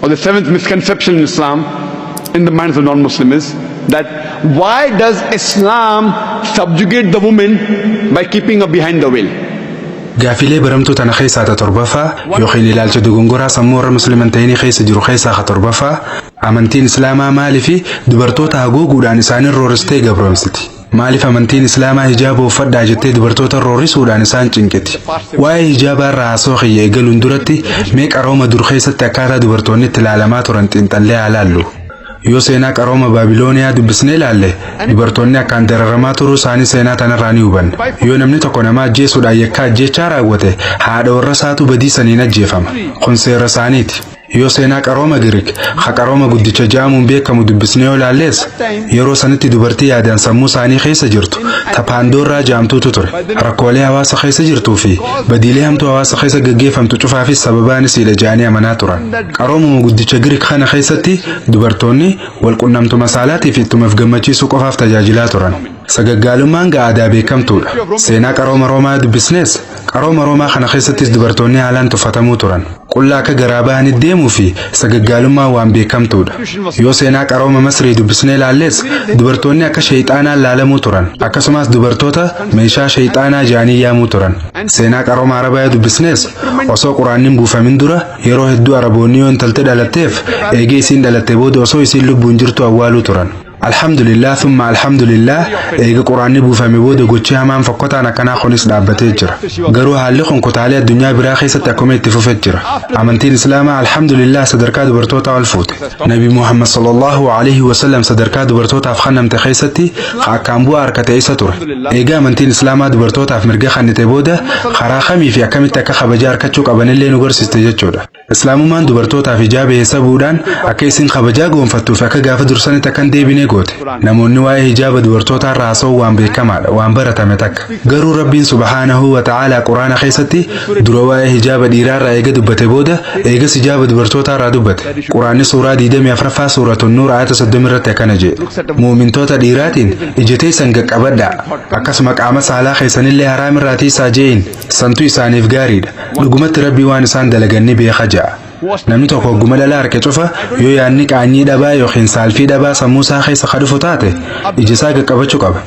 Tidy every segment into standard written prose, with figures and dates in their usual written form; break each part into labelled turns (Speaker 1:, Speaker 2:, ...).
Speaker 1: Or the seventh misconception in Islam in the minds of non-Muslim is that why does Islam subjugate the woman by keeping her behind the veil?
Speaker 2: Gaafilee baramtuu tana keessaa ta torbaffaa yookiin ilaalcha dogongoraa sammuu warra Musliman ta'inii keessa jiru keessaa ka torbaffaa, amantiin Islaamaa maaliif dubartoota haguuguudhaan isaanin rooristee gabroomsiti? Maaliif amantiin Islaamaa hijaaba uffadhaa jettee dubartoota roorrisuudhaan isaan cinqiti? Waa'ee hijaabaa irraa haasoo kiyya eegaluun duratti mee qarooma dur keessatti akkaataa dubartoonni itti ilaalamaa turan xiinxallee haa laallu. Yoo seenaa qarooma Baabilooniyaa dubbisnee ilaalle, dubartoonni akkaan dararamaa turuu isaanii seenaa tanarraa ni hubanna. Yoo namni tokko nama ajjeesuudhaan yakka ajjeechaa raawwate, haadha warra isaatu badii saniin ajjeefama. Kun seera isaaniiti. Yoo seenaa qarooma Giriik, ha qarooma guddicha ja'amuun beekamu dubbisnee yoo ilaalles, yeroo sanitti dubartii yaadaan sammuu isaanii keessa jirtu ta Paandoorraa jaamtuutu ture. Rakkoolee hawaasa keessa jirtuu fi badiilee hamtuu hawaasa keessa gaggeeffamtu cufaafis sababaan isiidha ja'anii amanaa turan. Qaroomuma guddicha Giriik kana keessatti dubartoonni walqunnamtuma saalaatiif ittumaaf gammachiisuu qofaaf tajaajilaa turan. Sagaggaalummaan aadaa beekamtuudha. Seenaa qarooma Roomaa dubbisnees, qarooma Roomaa kana keessattis dubartoonni haalaan tuffatamuu turan. Qullaa akka garaa bahanitti deemuu fi sagaggaalummaan waan beekamtuudha. Yoo seenaa qarooma Masrii dubbisnee ilaalles, dubartoonni akka sheeyxaanaa laalamuu turan. Akkasumas dubartoota meeshaa sheeyxaanaa jaanii yaamuu turan. Seenaa qarooma Arabaa dubbisnees, osoo Quraanni hin buufamin dura yeroo hedduu Araboonni yoo intalti dhalatteef, eegee isiin dhalatte booda osoo isiin lubbuun jirtu awwaaluu turan. Alhamdulillah, thumma alhamdulillah, eega Quraanni buufame booda gochi hamaan fokkotaan akkanaa kunis dhaabbatee jira. Garuu haalli kun kutaalee addunyaa biraa keessatti akkuma itti fufee jira. Amantiin Islaamaa, alhamdulillah, sadarkaa dubartootaa ol fuute. Nabi Muhammad sallallahu alaihi wasallam sadarkaa dubartootaaf kennamte keessatti akkaan bu'aa harkate isa ture. Eega amantiin Islaamaa dubartootaaf mirga kennite booda, karaa kamii fi akkamitti akka kabajaa harkachuu qabanillee nu barsiiste jechuudha. Islaamummaan dubartootaaf hijaaba heessabuudhaan akka isin kabajaa goonfattuuf akka gaafa dursanitti akkan deebinee goote. Namoonni waa'ee hijaaba dubartootaa irraa haasa'uu waan beekamaadha, waan baratame takka. Garuu Rabbiin subhaanahu wa ta'aalaa Quraana keessatti dura waa'ee hijaaba dhiiraa irraa eega dubbate booda eegas hijaaba dubartootaa irraa dubbate. Quraanni suuraa 24ffaa, Suuratun Nuur, ayata 30 irratti akkana jedhe. Muumintoota dhiiraatiin, ija teessan qaqqabadhaa, akkasuma qaama saalaa keessanillee haraam irraa tiisaa je'in, santu isaaniif gaariidha. Dhugumatti Rabbii waan isaan dalagan ni beeka ja'a. Namni tokko hogguma dhala harke cufa yoo yaadni qaanyii dhabaa yookiin saalfii dhabaa sammuu isaa keessa ka dhufu taate, ija isaa qaqqabachuu qaba.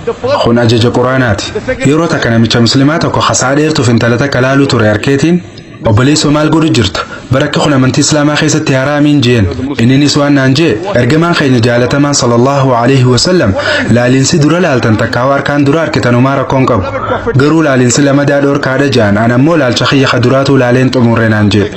Speaker 2: Kun ajaja Quraanaati. Yeroo takka namicha Muslimaa tokko hasaa dheertuuf intala takka laaluu ture harkeetiin, "Obboleessoo, maal godhu jirta? Barakka kun amantii Islaamaa keessatti haraamiin," jeen. Inninis waan naan jee, "Ergamaan keenya jaalatamaan sallallahu alaihi wasallam laalinsi dura laaltan takkaawaa harkaan dura harkitanumaa rakkoon qabu. Garuu laalinsi lamadaa dhoorkaadha jaan, an ammoo laalcha kiyya ka duraatu laaleen xumurre," naan jee.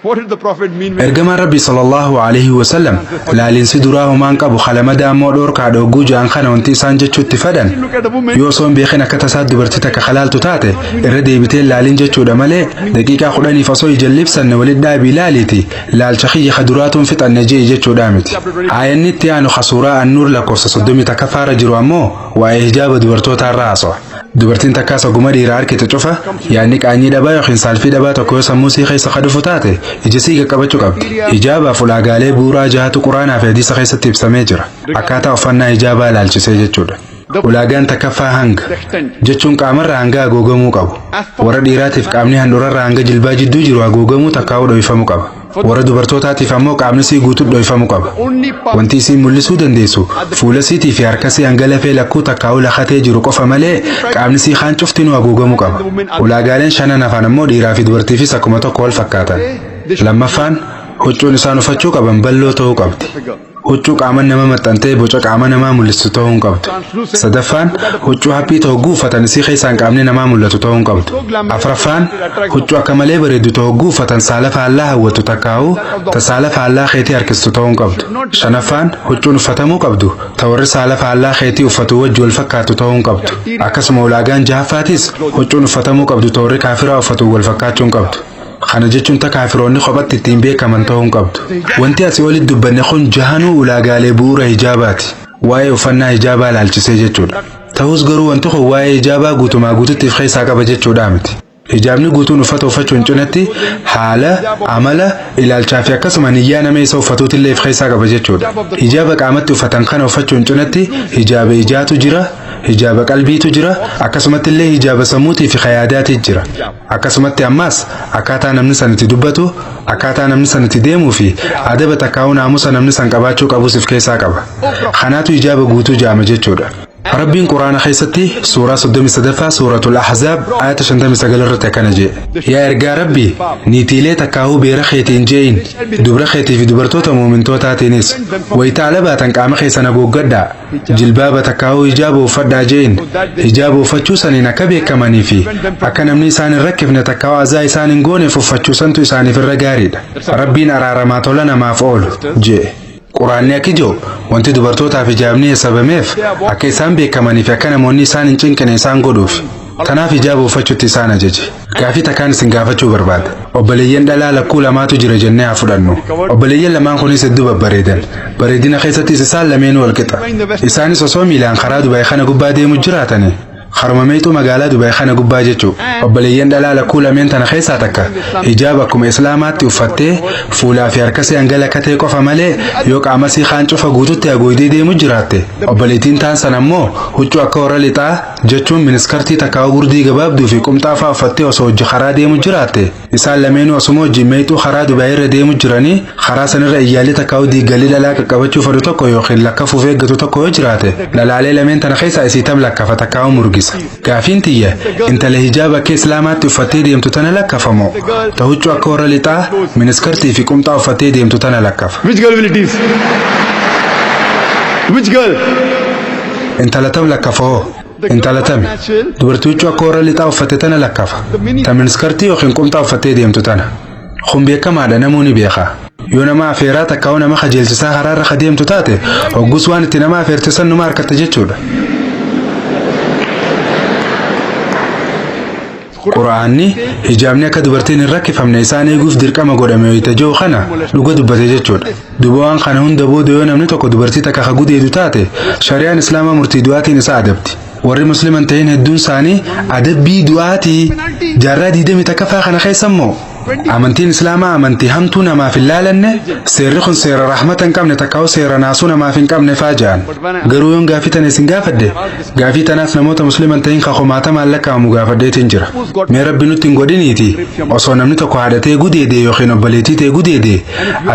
Speaker 1: What did the Prophet mean when
Speaker 2: Ergamaan Rabbi sallallahu alaihi wasallam laalinsi duraa homaan qabu, kalamada ammoo dhoorkaa dhogguu ja'an kana wanti isaan jechuutti fadhan,
Speaker 1: look at a woman
Speaker 2: yoo osoo hin beekin akka tasaa dubartii takka kalaaltu taate, irra deebitee laalin jechuudha malee, daqiiqaa 10f osoo ija libsanne walit dhaabii laaliiti laalcha kiyya ka duraatuun fixanne jee jechuudha miti. Aayanni itti aanu ka suuraa Annuur lakkoofsa 31ffaarra jiru ammoo waa'ee hijaaba dubartootaa irraa haasawa. Dubartiin takkaas oguma dhiiraa harkite cufa yaadni qaanyii dhabaa yookiin saalfii dhabaa tokko yoo sammuu sii keessa ka dhufu taate, ija sii qaqqabachuu qabdi. Hijaabaaf ulaagaalee bu'uuraa jahatu Quraanaa fi hadiisa keessatti ibsamee jira. Akkaataa uffannaa hijaabaa ilaalchisee jechuudha. Ulaagaan takkaffaa hanga jechuun qaamarraa hanga haguugamuu qabu. Warra dhiiraatiif qaamni handhuurarraa hanga jilbaa jidduu jiru haguugamuu takkaa'uu dhohifamuu qaba. Warra dubartootaatiif ammoo qaamni sii guutuu dhohifamuu qaba. Wanti isiin mul'isuu dandeessu fuula siitii fi harka sii hanga lafee lakkuu takkaa'uu lakatee jiru qofa malee, qaamni sii kaan cuftinuu haguugamuu qaba. Ulaagaaleen shanan hafan ammoo dhiiraa fi dubartiifis akkuma tokko wal fakkaatan. Lammaffaan, huccuun isaan uffachuu qaban bal'oo ta'uu qabdi. Huccuu qaama nama maxxantee boca qaama namaa mul'istu ta'uu hin qabdu. Sadaffaan, huccuu haphii ta'u uffatan isii keessaan qaamni namaa mul'atu ta'uu hin qabdu. Afraffaan, huccuu akka malee bareeddu ta'u uffatan saala faallaa hawwatu takkaa'uu ta saala faallaa keetii harkistu ta'uu hin qabdu. Shanaffaan, huccuun uffatamuu qabdu ta warri saala faallaa keetii uffatu wajji wal fakkaatu ta'uu hin qabdu. Akkasuma ulaagaan jahaffaatis, huccuun uffatamuu qabdu ta warri kaafiraa uffatu wal fakkaachuu hin qabdu. Kana jechuun ta kaafiroonni kophatti ittiin beekaman ta'uu hin qabdu. Wanti asii olitti dubbanne kun jahanuu ulaagaalee bu'uura hijaabaati. Waa'ee uffannaa hijaabaa ilaalchisee jechuudha. Ta'us garuu wanti kun waa'ee hijaabaa guutumaa guututti of keessaa qaba jechuudha miti. Hijaabni guutuun uffata uffachuun cinatti haala, amala, ilaalchaa fi akkasuma niyyaa nama isa uffatuutillee of keessaa qaba jechuudha. Hijaaba qaamatti uffatan kana uffachuun cinatti hijaaba ijaatu jira, Hijaaba qalbiitu jira, akkasumatti illee hijaaba sammuutii fi yaadaati jira. Akkasumatti ammaas akkaataa namni san itti dubbatu, akkaataa namni san itti deemuu fi adaba takkaa'uu naamusa namni san qabaachuu qabus of keessaa qaba. Kanaatu hijaaba guutuu jaama jechuudha. Rabbiin Quraana keessatti suuraa 33ffaa, Suuratul Ahzaab, ayata 59 irratti akkana jedhe: "Yaa ergaa Rabbii, niitiilee takkaahuu beera keetiin je'in, dubra keetii fi dubartoota muumintootaatiinis, wayita ala baatan qaama keessan haguuggadhaa, jilbaaba takkaahuu hijaaba uffadhaa je'in. Hijaaba uffachuu saniin akka beekamanii fi akka namni isaan hin rakkifne takkaahuu azaa isaan hin gooneef uffachuu santu isaaniif irra gaariidha. Rabbiin araaramaa tola namaaf oolu," je'e. Quraanni akka jiru, wanti dubartootaaf hijaabni hesabameef akka isaan beekamanii fi akka namoonni isaan hin cinqine isaan godhuuf. Kanaaf hijaaba uffachuutti isaan ajaje. Gaafii takkaan isin gaafachuu barbaada. Obboleeyyan dhalaa lakkuu lamaatu jira jennee haa fudhannu. Obboleeyyan lamaan kunis hedduu babbareedan. Bareedina keessattis isaan lameen wal qixa. Isaanis osoo miilaan karaa Dubaay kana gubbaa deemu jiraatani, haruma meexuu magaalaa Dubaay kana gubbaa jechuu, obboleeyyan dhalaa lakkuu lameen tana keessaa takka hijaaba akkuma Islaamaatti uffattee fuulaa fi harkasii hanga lakkatee qofa malee yoo qaamasii kaan cufa guututti haguugdee deemu jiraatte, obboleettiin taan sana ammoo huccuu akka warra lixaa jechuun miniskirt takkaa gurdii gabaabduu fi qumxaa fa'aa uffattee osoo hojii karaa deemu jiraatte, isaan lameenuu osuma hojii meexuu karaa Dubaay irra deemu jiranii, karaa sanirra iyyaalli takkaa diigalli dhalaa qaqqabachuu fedhu tokko yookiin lakkafuuf eeggatu tokko yoo jiraate, dhalaalee lameen tana keessaa isii tam lakkafa takkaa murgisa? Gaafiin tiyya, intala hijaaba akka Islaamaatti uffattee deemtu tana lakkafamoo ta huccuu akka warra lixaa miniskirt fi qumxaa uffattee deemtu tana lakkafa?
Speaker 1: Which girl will it is? Which girl?
Speaker 2: Intala tam lakkafa hoo? Intala tami? Dubartii huccuu akka warra lixaa uffatte tana lakkafa? Ta miniskirt yookiin qumxaa uffattee deemtu tana? Kun beekamaadha, namuu ni beeka. Yoo nama afeeraa takkaa'u nama kajeelchisaa karaarra ka deemtu taate, hoggus waan itti nama afeerte san numa harkatta jechuudha. Quraanni hijaabni akka dubartiin hin rakkifamne isaan eeguuf dirqama godhame wayita jiru kana dhuga dubbate jechuudha. Duba waan kana hunda booda yoo namni tokko dubartii takka ka gudeedu taate, shari'aan Islaamaa murtii du'aatiin isa adabdi. Warri Musliman ta'in hedduun isaanii adabbii du'aatii jaarraa 21ffaa kana keessa immoo amantiin Islaamaa amantii hamtuu namaaf hin laalanne, seerri kun seera rahmata hin qabne takkaa'u seera naasuu namaaf hin qabne faa jedhan. Garuu yoon gaafii tana isin gaafadhe, gaafii tanaas namoota Musliman ta'in ka kumaatamaan lakkaa'amu gaafadheetiin jira. Mee Rabbi nutti hin godhiniiti, osoo namni tokko haadhatee gudeede yookiin obboleettii ta'e gudeede,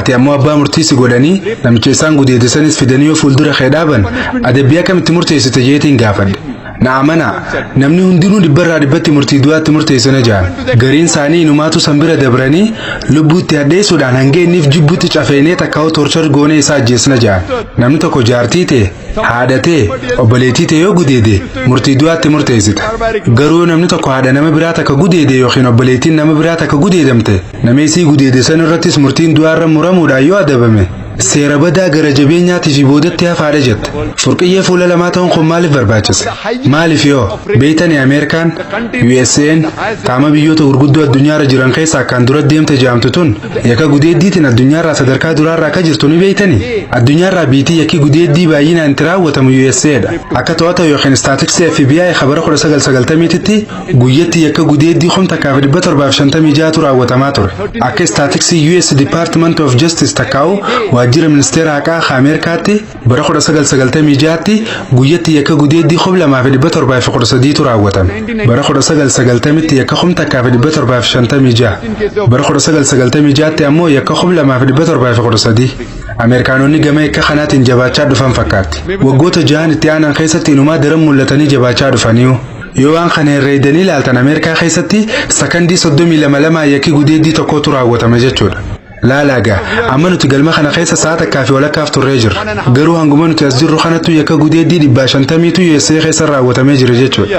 Speaker 2: ati ammoo abbaa murtii si godhanii, namicha isaan gudeede sanis fidanii yoo fuuldura kee dhaaban, adabbii akkamitti murteessite jeetiin gaafadhe. Na amanaa, namni hundinuu dhibbarraa dhibbatti murtii du'aatti murteessina jaan. Gariin isaanii inumaatu san bira dabranii lubbuutti hadheessuudhaan hanga inniif jibbuutti cafeenee takkaa'u torture goonee isaa ajjeesna jaan. Namni tokko jaartii ta'e, haadha ta'e, obboleettii ta'e yoo gudeede, murtii du'aatti murteessita. Garuu yoo namni tokko haadha nama biraa takka gudeede yookiin obboleettiin nama biraa takka gudeedamte, nama isii gudeede san irrattis murtiin du'aarra muramuudhaan yoo adabame, seera badaa gara jabeenyaatii fi boodatti hafaadha jette. Furqiyyee fuula lamaa ta'uun kun maaliif barbaachise? Maaliif yoo beeytanii Ameerikaan, USA'n qaama biyyoota gurguddoo addunyaarra jiran keessaa akkaan dura deemte jaamtu tun yakka gudeeddiitiin addunyaarraa sadarkaa duraarraa akka jirtu ni beeytanii? Addunyaarraa biitii yakki gudeeddii baay'inaan itti raawwatamu USAdha. Akka to'ata yookiin statistics FBI kabara 1990tti guyyatti yakka gudeeddii 1756tu raawwatamaa ture. Akka statistics US Department of Justice takkaa'u waajjira ministeera haqaa Ameerikaatti bara 1996tti guyyatti yakka gudeeddii 2713tu raawwatame. Bara 1990tti yakka 1756. Bara 1996tti ammoo yakka 2713. Ameerikaanonni gama yakka kanaatiin jabaachaa dhufan fakkaatti. Waggoota 6n itti aanan keessatti inumaa daran mul'atanii jabaachaa dhufaniiru. Yoo waan kana herreedanii ilaaltan, Ameerikaa keessatti sakandii 32 lamaa yakki gudeeddii tokkotu raawwatame jechuudha. Laalaagaa, amma nuti galma kana keessa sa'a takkaa fi walakkaaf turree jirra. Garuu hanguma nuti as jirru kanattu yakka gudeeddii 150tu USA keessa raawwatamee jira jechuudha.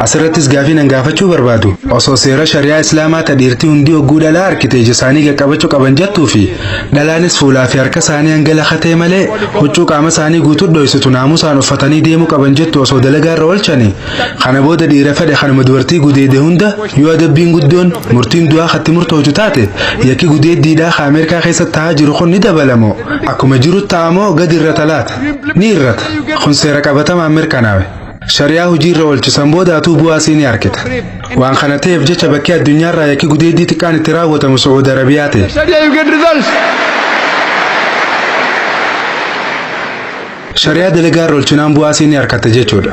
Speaker 2: Asirrattis gaafii nan gaafachuu barbaadu, osoo seera shari'aa Islaamaa ta dhiirtii hundi hogguu dhalaa harkite ija isaanii qaqqabachuu qaban jettuu fi dhalaanis fuulaa fi harka isaanii hanga lakatee malee huccuu qaama isaanii guutuu dhoysitu naamusaan uffatanii deemuu qaban jettu osoo dalagaa irra oolchanii, kana booda dhiira fedhe kanuma dubartii gudeede hunda yoo adabbiin guddoon murtiin du'aa katti murtooytu taate, yakki gudeeddiidhaa ka Ameerikaa keessatti ta'aa jiru kun ni dabalamoo akkuma jiru ta'amoo gadi irrata laata? Ni irrata. Kun seera qabatamaan mirkanaawe. Shari'aa hojiirra oolchisan booda atuu bu'aa sii ni argita. Waan kana ta'eef jecha bakkee addunyaarraa yakki gudeeddii xiqqaan itti raawwatamu Sa'uud Arabiyaa ta'e.
Speaker 1: Sharia, you get results.
Speaker 2: Shari'aa dalagaa irra oolchinaan bu'aa ni harkatta jechuudha.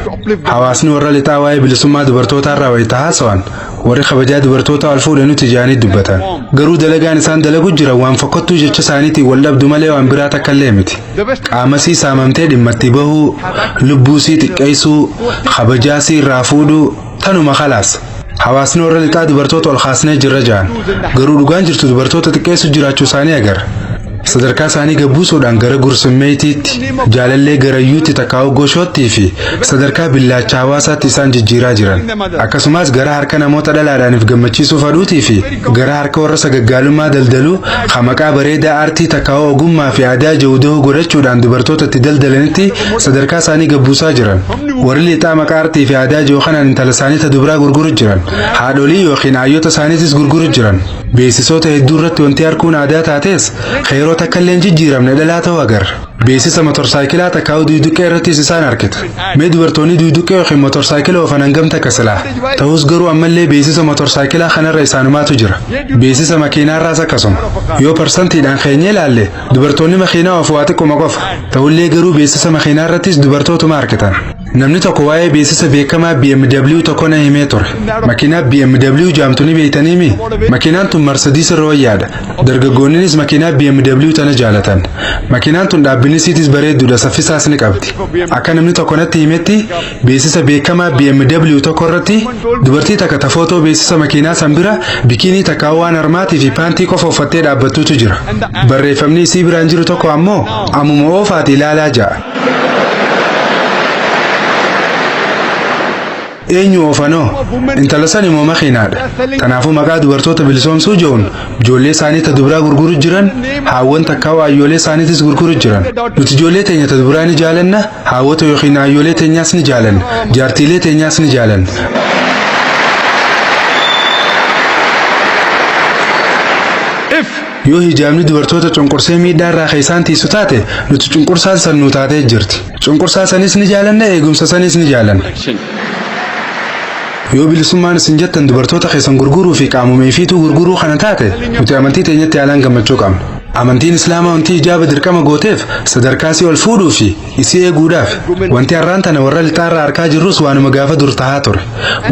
Speaker 2: Hawaasni warra lixaa waa'ee bilisummaa dubartootaa irraa wayita haasawan, warri kabajaa dubartoota ol fuudhe nuti jaanii dubbatan. Garuu dalagaan isaan dalagu jira waan fokkottuu jecha isaaniitiin wal dhabdu malee waan biraa takka illee miti. Qaamasii saamamtee dhimma itti bahuu, lubbuusii xiqqeessuu, kabajaasii irraa fuudhuu, tanuma khalaas. Hawaasni warra lixaa dubartoota ol kaasnee jirra ja'an. Garuu dhugaan jirtu dubartoota xiqqeessu jiraachuu isaanii agarra. Sadarkaa isaanii gabbuusuudhaan gara gursummeetiitti, jaalallee garayyuutti, takkaa'u goshoottii fi sadarkaa billaacha hawaasaatti isaan jijjiiraa jiran. Akkasumas gara harka namoota dhalaadhaaniif gammachiisuu fadhuutii fi gara harka warra sagaggaalummaa daldaluu kan maqaa bareedaa aartii, takkaa'u ogummaa fi aadaa jawudahuu godhachuudhaan dubartoota itti daldalanitti sadarkaa isaanii gabbuusaa jiran. Warri lixaa maqaa aartii fi aadaa jiru kanaan intala isaanii ta dubaraa gurguru jiran. Haadholii yookiin hayyoota isaaniitis gurguru jiran. Beeksisoota hedduu irratti wanti harkuun aadaa taates yeroo takka illee hin jijjiiramne dhalaa ta'uu agarra. Beeksisa motorsaayikilaa takkaa'u duuduqqee irrattis isaan argita. Mee dubartoonni duuduqqee yookiin motorsaayikila oofan hangam takka silaa? Ta'us garuu ammallee beeksisa motorsaayikilaa kanarra isaanumaatu jira. Beeksisa makiinaarraas akkasuma. Yoo parsantiidhaan keenyee ilaalle, dubartoonni makiinaa oofu waa xiqquma qofa. Ta'ullee garuu beeksisa makiinaa irrattis dubartootuma argitan. Namni tokko waa'ee beeksisa beekamaa BMW tokko na himee ture. Makiinaa BMW jaamtu ni beeytaniimi? Makiinaan tun Mercedes irra wayyaadha. Dargaggoonnis makiinaa BMW tana jaalatan. Makiinaan tun dhaabbinni isiitis bareedduudha, saffisaas ni qabdi. Akka namni tokko natti himetti, beeksisa beekamaa BMW tokko irratti dubartii takka ta footoo beeksisa makiinaa san bira bikiinii takka waan harmaatii fi paantii qofa uffattee dhaabbattutu jira. Barreeffamni isii biraan jiru tokko ammoo "Ammuma oofaati ilaalaa" ja'a. Eenyu oofanoo? Intala san immoo makiinaadha. Kanaafuu maqaa dubartoota bilisoomsuu jehuun ijoollee isaanii ta dubaraa gurguru jiran, haawwan takkaa waayyoolee isaaniitis gurguru jiran. Nuti ijoollee teenya ta dubaraa ni jaalanna, haawwota yookiin haayyoolee teenyaas ni jaalanna, jaartiilee teenyaas ni jaalanna.
Speaker 1: If
Speaker 2: Yoo hijaabni dubartoota cunqursee miidhaa irraa kan isaan tiisu taate, nuti cunqursaan san nu taatee jirti. Cunqursaa sanis ni jaalanna, eegumsa sanis ni jaalanna. Yoo bilisummaan isin jettan dubartoota keessan gurguruu fi qaamumee fiituu gurguruu kana taate, nuti amantii teenyatti haalaan gammachuu qabna. Amantiin Islaamaa wanti hijaaba dirqama gooteef sadarkaa isii ol fuudhuu fi isii eeguudhaaf. Wanti har'aan tana warra lixaarraa harkaa jirrus waanuma gaafa dur tahaa ture.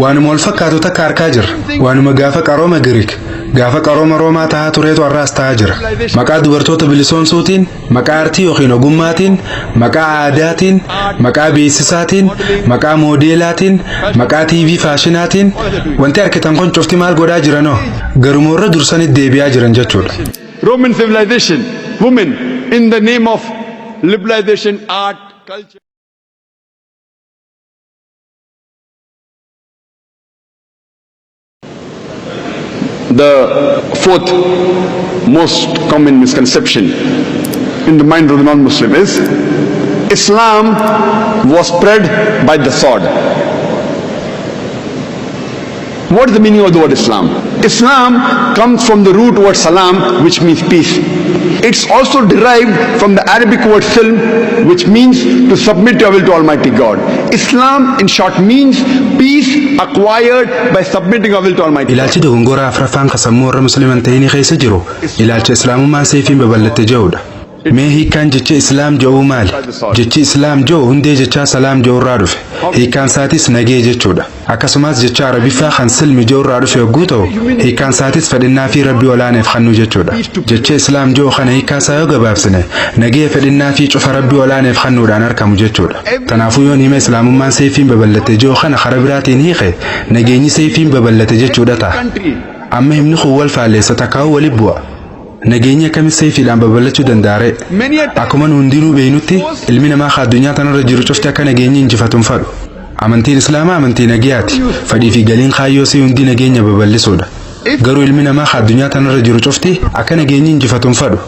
Speaker 2: Waanuma wal fakkaatu takka harkaa jirra. Waanuma gaafa qarooma Giriik, gaafa qarooma Roomaa tahaa tureetu har'aas tahaa jira. Maqaa dubartoota bilisoomsuutiin, maqaa aartii yookiin ogummaatiin, maqaa aadaatiin, maqaa beeksisaatiin, maqaa moodeelaatiin, maqaa TV faashinaatiin wanti harkitan kun cufti maal godhaa jiranoo? Garuma warra dursanitti deebi'aa jiran jechuudha.
Speaker 1: Roman civilization, women, in the name of liberalization, art, culture. The fourth most common misconception in the mind of the non-Muslim is Islam was spread by the sword. What is the meaning of the word Islam? Islam comes from the root word salam, which means peace. It's also derived from the Arabic word silm, which means to submit your will to Almighty God. Islam, in short, means peace acquired by submitting your will to Almighty God.
Speaker 2: Ilaalchi dogongoraa afraffaan kan sammuu warra Musliiman ta'inii keessa jiru ilaalcha Islaamummaan seefiin babal'atte jedhudha. Mee hiikkaan jecha Islaam jedhuu maali? Jechi Islaam jedhu hundee jechaa salaam jedhu irraa dhufe. Hiikkaan isaatis nagee jechuudha. Akkasumas jecha Arabiffaa kan silmi jedhu irraa dhufe yogguu ta'u, hiikkaan isaatis fedhinnaa fi Rabbii olaaneef kennuu jechuudha. Jecha Islaam jedhu kana hiikkaa isaa yoo gabaabsine, nagee fedhinnaa fi cufa Rabbii olaaneef kennuudhaan argamu jechuudha. Kanaafuu yoon hima Islaamummaan seefiin babal'atte jedhu kana karaa biraatiin hiike, nageenyi seefiin babal'ate jechuudha ta'a. Amma himni kun wal faalleessa takkaa'uu walitti bu'a. Nageenyi akkamitti seefiidhaan babal'achuu danda'a ree? Akkuma nu hundinuu beeknutti, ilmi namaa ka addunyaa tanarra jiru cufti akka nageenyi injifatu hin fadhu. Amantiin Islaamaa amantii nagayaati. Fedhii fi galiin kaayyoo isii hundi nageenya babal'isuudha. Garuu ilmi namaa ka addunyaa tanarra jiru cufti akka nageenyi injifatu hin fadhu.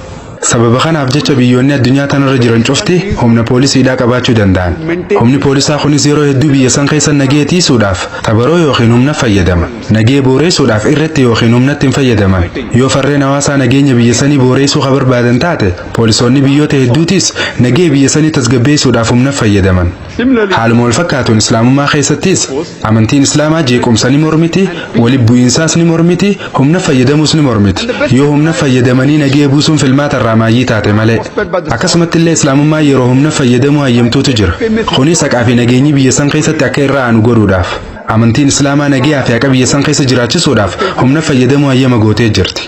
Speaker 2: Sababa kanaaf jecha biyyoonni addunyaa tanarra jiran cufti humna poolisiidhaa qabaachuu danda'an. Humni poolisaa kunis yeroo hedduu biyya san keessa nagee tiisuudhaaf tabaroo yookiin humna fayyadama. Nagee booreessuudhaaf irratti yookiin humnatti hin fayyadaman. Yoo farreen hawaasaa nageenya biyya sanii booreessuu ka barbaadan taate, poolisoonni biyyoota hedduutis nagee biyya sanii tasgabbeessuudhaaf humna fayyadaman.
Speaker 1: Similarly,
Speaker 2: Haaluma wal fakkaatuun Islaamummaa keessattis amantiin Islaamaa jeequmsa ni mormiti, walitti bu'iinsaas ni mormiti, humna fayyadamuus ni mormiti. Yoo humna fayyadamanii nagee buusuun filmaata irraa maayyii taate malee. Akkasumatti illee Islaamummaa yeroo humna fayyadamuu hayyamtuutu jira. Kunis haqaa fi nageenyi biyya san keessatti akka irra aanu godhuudhaaf. Amantiin Islaamaa nagayaa fi haqa biyya san keessa jiraachisuudhaaf humna fayyadamuu hayyama gootee jirti.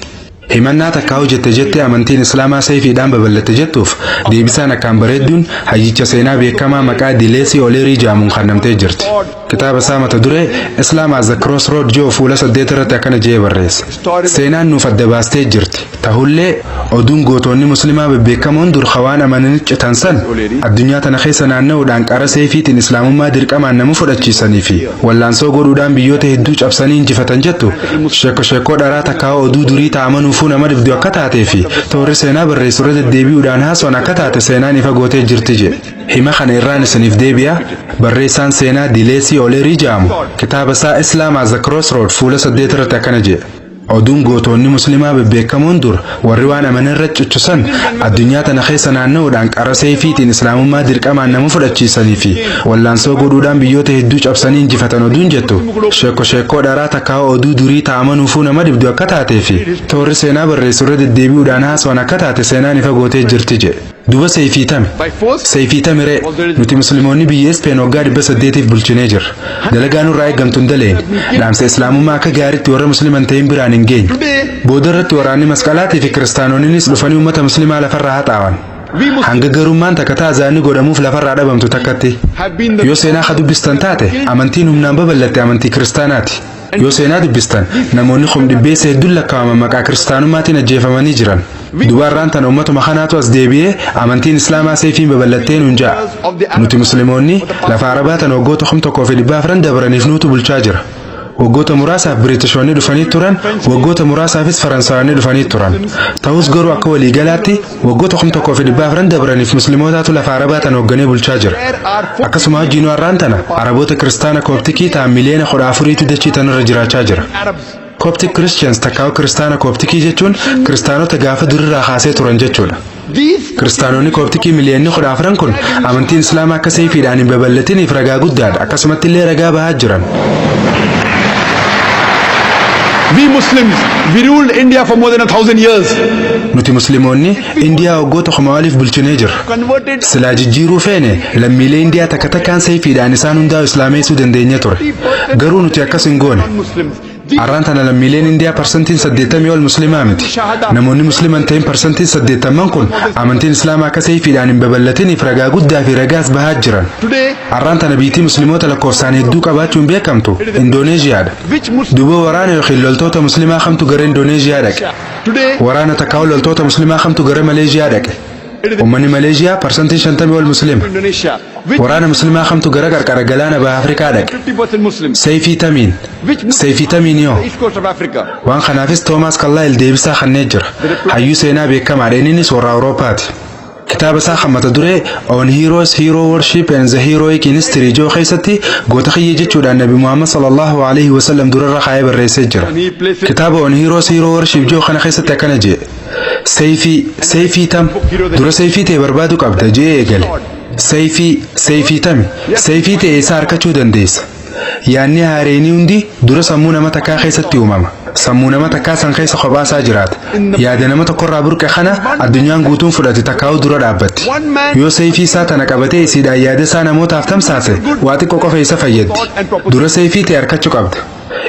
Speaker 2: Himannaa takkaa hojjette jettee amantiin Islaamaa seefiidhaan babal'atte jettuuf deebisaan akkaan bareedduun hayyicha seenaa beekamaa maqaa Dileesii Oleerii jedhamuun kennamtee jirti. Kitaaba isaa mata duree "Islam at the Crossroad" jiru fuula 8 irratti akkana jedhee barreesse. Seenaan nuuf adda baastee jirti. Tahullee oduun gootonni Muslimaa bebbeekamoon dur hawaan amananii citan san addunyaa tana keessa naanna'uudhaan qara seefiitiin Islaamummaa dirqamaan nama fudhachiisanii fi wallaansoo godhuudhaan biyyoota hedduu cabsanii injifatan jettu sheeko sheekoo dharaa takkaa oduu durii ta'amanuufuu nama dhibdu akka taatee fi toorri seenaa barreessu irra deddeebi'uudhaan haasawaan akka taate seenaan ifa gootee jirti jedhe. Hima kana irraan isiniif deebi'a. Barreessaan seenaa Dileesii Oleerii jedhamu kitaaba isaa "Islam at the Crossroad" fuula 8 irratti akkana jedhe. Oduun gootonni Muslimaa bebbeekamoon dur warri waan amanan irra cuccusan addunyaa tana keessa naanna'uudhaan qara seefiitiin Islaamummaa dirqamaan nama fudhachiisanii fi wallaansoo godhuudhaan biyyoota hedduu cabsanii injifatan oduun jettu sheeko sheekoo dharaa takkaa oduu durii ta'amanuufuu nama dhibdu akka taatee fi toorri seenaa barreessu irra deddeebi'uudhaan haasawaan akka taate seenaan ifa gootee jirti jedhe. Duba seefii tame.
Speaker 1: By force,
Speaker 2: Seefii tamiree nuti Musliimoonni biyya Ispeen waggaa 800f bulchinee jirra. Dalagaa nurraa eeggamtu hin daleene. Dhaamsa Islaamummaa akka gaariitti warra Musliman ta'in biraan hin geenye. Booda irratti waraanni masqalaatii fi kiristaanonnis dhufanii uummata Muslimaa lafarraa haxaawan. Hanga garummaan takka taazaanni godhamuuf lafarraa dhabamtu takkatti.
Speaker 1: have been the
Speaker 2: Yoo seenaa ka dubbistan taate, amantiin humnaan babal'atte amantii kiristaanaati. Yoo seenaa dubbistan, namoonni 500,000 hedduun lakkaa'aman maqaa kiristaanummaatiin ajjeefamanii jiran. Dubaarraan tana uummatuma kanaatu as deebi'ee amantiin Islaamaa seefiin babal'attee nuun ja'a. Nuti Musliimoonni lafa Arabaa tana waggoota 1400 dabraniif nuutu bulchaa jira. Waggoota muraasaaf Biritishoonni dhufanii turan, waggoota muraasaafis Faransaayonni dhufanii turan. Ta'us garuu akka waliigalaatti waggoota 1400 dabraniif Muslimootaatu lafa Arabaa tana hoogganee bulchaa jira. Akkasuma hojiin har'aan tana Araboota Kiristaana Kooptikii ta'an miliyoona 14tu dachii tanarra jiraachaa jira.
Speaker 1: Arabs.
Speaker 2: Coptic Christians takkaa'u Kiristaana Kooptikii jechuun Kiristaanota gaafa durirraa kaasee turan jechuudha.
Speaker 1: These
Speaker 2: Kiristaanonni Kooptikii miliyoonni 14 kun amantiin Islaamaa akka seefiidhaan hin babal'atiniif ragaa guddaadha. Akkasumatti illee ragaa bahaa jiran.
Speaker 1: We Muslims, we ruled India for more than 1,000 years.
Speaker 2: Nuti Musliimoonni Indiyaa waggoota 1000 oliif bulchinee jirra.
Speaker 1: Converted
Speaker 2: Silaa jijjiiruu feene lammiilee Indiyaa takka takkaan seefiidhaan isaan hundaa'u Islaameessuu dandeenya ture. Garuu nuti akkas hin goone.
Speaker 1: Muslims.
Speaker 2: Har'aan tana lammiileen Indiyaa 80% ol Muslimaa miti. Namoonni Musliman ta'in 80% kun amantiin Islaamaa akka seefiidhaan hin babal'atiniif ragaa guddaa fi ragaas bahaa jiran.
Speaker 1: Today,
Speaker 2: Har'aan tana biitii Musliimoota lakkoofsaan hedduu qabaachuun beekamtu Indooneeziyaadha.
Speaker 1: which Muslim
Speaker 2: Duuba waraana yookiin loltoota Muslimaa kamtu gara Indooneeziyaa dhaqe?
Speaker 1: Today,
Speaker 2: Waraana takkaa'u loltoota Muslimaa kamtu gara Maleeziyaa dhaqe? Uummanni Maleeziyaa 50% ol Muslima.
Speaker 1: Indonesia, which
Speaker 2: Waraana Muslimaa kamtu gara qarqara galaana baha Afrikaa dhaqe?
Speaker 1: 50% Muslims.
Speaker 2: Seefii tamiin?
Speaker 1: Which Muslim
Speaker 2: Seefii tamiin yoo?
Speaker 1: the east coast of Africa?
Speaker 2: Waan kanaafis Toomaas Kallaayil deebisaa kennee jira. Hayyuu seenaa beekamaadha. Innis warra Awuroopaati. Kitaaba isaa kan mata duree "On Heroes, Hero Worship and the Heroic in History" joo keessatti goota kiyya jechuudhaan Nabi Muhammad sallallahu alaihi wasallam durarra kaayee barreessee jira. Kitaaba "On Heroes, Hero Worship" joo kana keessatti akkana jee. Seefii, seefii tam? Dura seefii ta'e barbaaduu qabda jee eegale. Seefii, seefii tami? Seefii ta'e isaa harkachuu dandeessa? Yaanni haareenii hundi dura sammuu nama takkaa keessatti uumama. Sammuu nama takkaa san keessa kophaasaa jiraata. Yaada nama tokkorraa burqe kana addunyaan guutuun fudhate takkaa'uu dura dhaabbatti. Yoo seefii isaa tana qabatee isiidhaan yaada isaa namootaaf tamsaase, waa xiqqoo qofa isa fayyaddi. Dura seefii ta'e harkachuu qabda.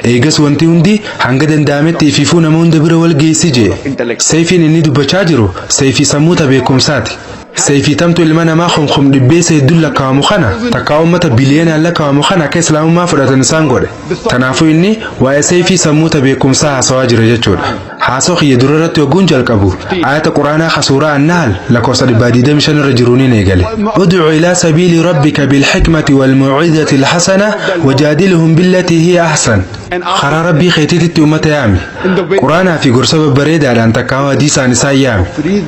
Speaker 2: Eegas wanti hundi hanga danda'ametti ifiifuu nama hunda bira wal geessi jee. Seefiin inni dubbachaa jiru seefii sammuu ta beekumsaati. Seefii tamtu ilma namaa kumkum dhibbeessa hedduun lakkaa'amu kana takkaa uummata biliyoonaan lakkaa'amu kana akka Islaamummaa fudhatan isaan godhe. Kanaafuu inni waa'ee seefii sammuu ta beekumsaa haasawaa jira jechuudha. Haasoo kiyya dura irratti hogguun jalqabu ayata Quraanaa ka suuraa Annahal lakkoofsa 125 irra jiruun eegale. "ادع إلى سبيل ربك بالحكمة والموعظة الحسنة وجادلهم بالتي هي أحسن." Karaa Rabbii keetiitti uummata yaami. Quraanaa fi gorsa babbareedaadhaan takkaa hadiisaan isaan yaami.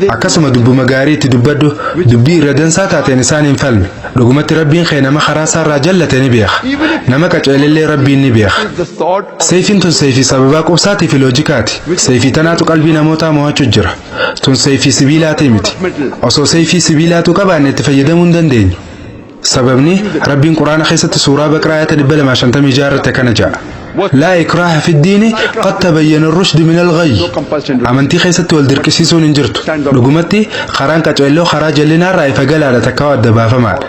Speaker 2: Akkasuma dubbuma gaarii itti dubbadhu, dubbii irra dansaa taateen isaan hin falmi. Dhugumatti Rabbiin kee nama karaa isaarraa jallate ni beeka. Nama qaceelellee Rabbiin ni beeka. Seefiin tun seefii sababaa qubsaatii fi loojikaati. Seefii tanaatu qalbii namootaa mo'achuu jira. Tun seefii sibiilaatii miti. Osoo seefii sibiilaatu qabaanne itti fayyadamuu hin dandeenyu. Sababni Rabbiin Quraana keessatti suuraa Baqraa ayata 256 irratti akkana jedha: "لا إكراه في الدين قد تبين الرشد من الغي." Amantii keessatti wal dirqisiisuun hin jirtu. Dhugumatti karaan qaceelloo karaa jallinaa irraa ifa galaadha takkaa adda baafamaadha.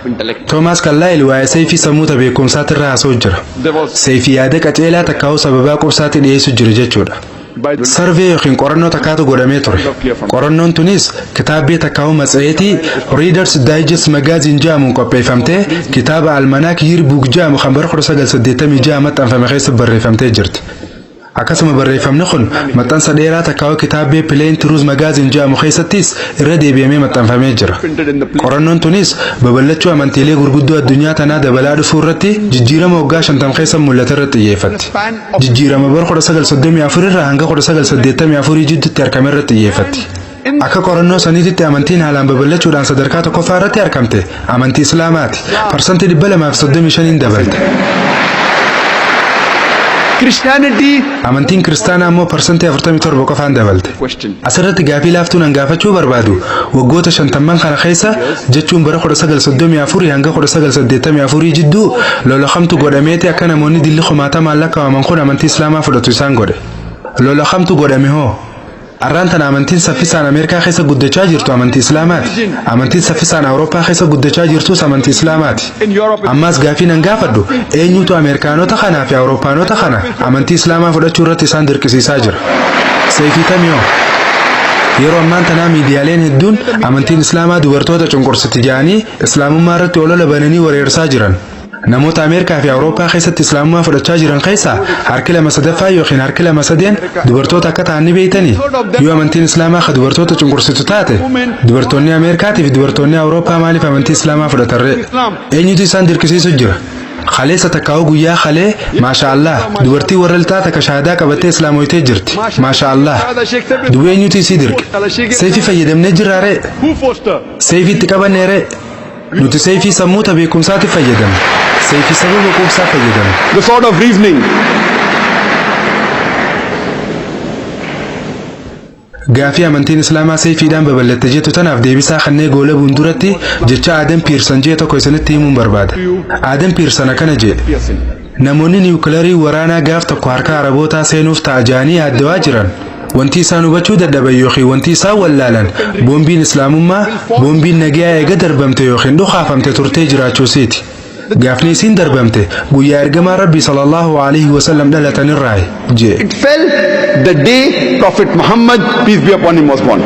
Speaker 2: Toomaas Kallaayil waa'ee seeyfii sammuuta beekumsaati irraa haasa'u jira. Seeyfii yaada qaceelaa takkaa'u sababaa qubsaatti dhiyeessu jira jechuudha. Survey yookiin qorannoo takkaatu godhamee ture. Qorannoon tunis kitaabbii takkaa'u matsayeetii Readers Digest Magazine jedhamuun qopheeffamtee kitaaba Almanac Yearbook jedhamu kan bara 1986 maxxanfame keessa barreeffamtee jirti. Akkasuma barreeffamni kun maxxansa dheeraa takkaa'u kitaabbii Plain Truth Magazine jedhamu keessattis irra deebi'amee maxxanfamee jira. Qorannoon tunis babal'achuu amantiilee gurguddoo addunyaa tanaa dabalaa dhufuu irratti jijjiirama waggaa 50 keessa mul'ate irratti xiyyeeffatti. Jijjiirama bara 1934 irraa hanga 1984 jidduutti argame irratti xiyyeeffatti. Akka qorannoo saniititti amantiin haalaan babal'achuudhaan sadarkaa tokkoffaa irratti argamte amantii Islaamaati. Parsantii 235 dabalte.
Speaker 1: Christianity
Speaker 2: Amantiin Kiristaanaa immoo parsantii 47 qofaan dabalte.
Speaker 1: Question.
Speaker 2: Asirratti gaafii laaftuun an gaafachuu barbaadu, waggoota shantamman kana keessa, jechuun bara 1934 hanga 1984 jidduu, lola kamtu godhameeti akka namoonni dilli kumaatamaan lakkaa'aman kun amantii Islaamaa fudhatu isaan godhe? Lola kamtu godhame hoo? Arraan tana amantiin saffisaan Ameerikaa keessa guddachaa jirtu amantii Islaamaati. Amantiin saffisaan Awurooppaa keessa guddachaa jirtus amantii Islaamaati. Ammaas gaafii nan gaafadhu, eenyutu Ameerikaanota kanaa fi Awurooppaanota kana amantii Islaamaa fudhachuu irratti isaan dirqisiisaa jira? Seefii kamiyoo? Yeroo ammaan tanaa miidiyaaleen hedduun amantiin Islaamaa dubartoota cunqursiti jedhanii Islaamummaa irratti olola bananii wareersaa jiran. Namoota Ameerikaa fi Awurooppaa keessatti Islaamummaa fudhachaa jiran keessaa harki lama sadaffaa yookiin harki lama sadeen dubartoota akka ta'an ni beektanii? Yoo amantiin Islaamaa ka dubartoota cunqursitu taate, dubartoonni Ameerikaatii fi dubartoonni Awurooppaa maaliif amantii Islaamaa fudhatarree? Eenyutu isaan dirqisiisu jira? Kaleessa takkaa'u guyyaa kalee, maasha Allah, dubartii warra lixaa takka shahaadaa qabattee islaamoytee jirti. Maasha Allah. Duba eenyutu isii dirqe? Seefii fayyadamnee jirraaree?
Speaker 1: Who forced her?
Speaker 2: Seefii itti qabanneeree? Nuti seefii sammuuta beekumsaatti fayyadamne. Seefii sababa quubsaa fayyadamne.
Speaker 1: The sword of reasoning.
Speaker 2: Gaafii amantiin Islaamaa seefiidhaan babal'atte jettu tanaaf deebisaa kannee goolabuun duratti jecha Adam Pearson jee tokko isinitti himuun barbaada. Adam Pearson akkana jedhe. Namoonni niwukilarii waraanaa gaaf tokko harka Arabootaa seenuuf ta'a jedhanii yaaddawaa jiran. Wanti isaan hubachuu dadhaban yookiin wanti isaan wallaalan, boombiin Islaamummaa, boombiin nagayaa eega darbamte yookiin dhukaafamte turtee jiraachuusiiti. Gaafni isiin darbamte guyyaa ergamaa Rabbii sallallahu alaihi wasallam dhalatanirraayi jee.
Speaker 1: It fell the day Prophet Muhammad, peace be upon him, was born.